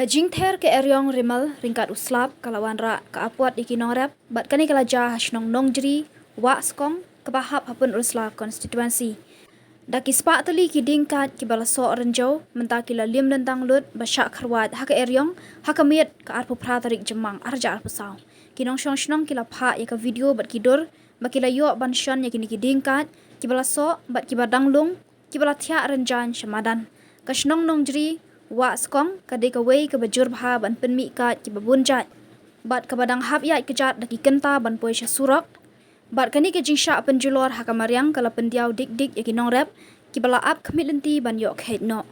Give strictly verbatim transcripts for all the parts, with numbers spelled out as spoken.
Jingther ka eriong rimal ryngkat u slap ka la wanrah ka apot ïa ki nongrep, bad kane ka la jia ha shnong Nongjri, Wahskong, kaba hap ha Pynursla constituency. Da ki spah tylli ki dieng kait kiba la soh rynjiew, mynta ki la lim lyntang lut ba shah kharwait ha ka eriong, ha ka miet ka arphew phra tarik Jymmang arhajar arphew saw. Ki nongshong shnong ki la phah ïa ka video bad ki dur ba ki la ïoh ban shon ïa kine ki dieng kait kiba la soh bad kiba dang lung, kiba la thiah rynjang sha madan. Ka shnong Nongjri, Wahskong, ka dei kawei kaba jur bha ban pynmih kait kiba bun jait, bad kaba dang hap ïaid kjat da ki kynta ban poi sha surok. Bad kane ka jingshah pynjulor ha ka mariang ka la pyndiaw dik dik ïa ki nongrep, kiba la ap khmih lynti ban ïoh kheit noh.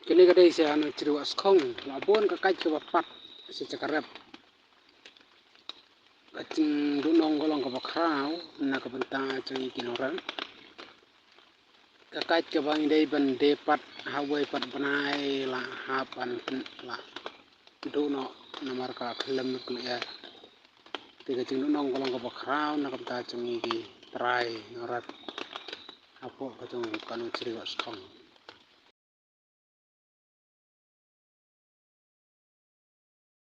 Kane ka dei sha Nongjri, Wahskong, la bun ka kait kaba pat sha ka rep. Ka jingduhnong ka long kaba khraw na ka bynta jong ngi ki nongrep. Ka kait kaba ngi dei ban die pat ha uwei pat bnai la hap ban pyn-, la duh noh namar ka la khlem ka lyer. Te ka jingduhnong ka long kaba khraw na ka bynta jong ngi ki trai nongrep hapoh ka jong ka Nongjri, Wahskong.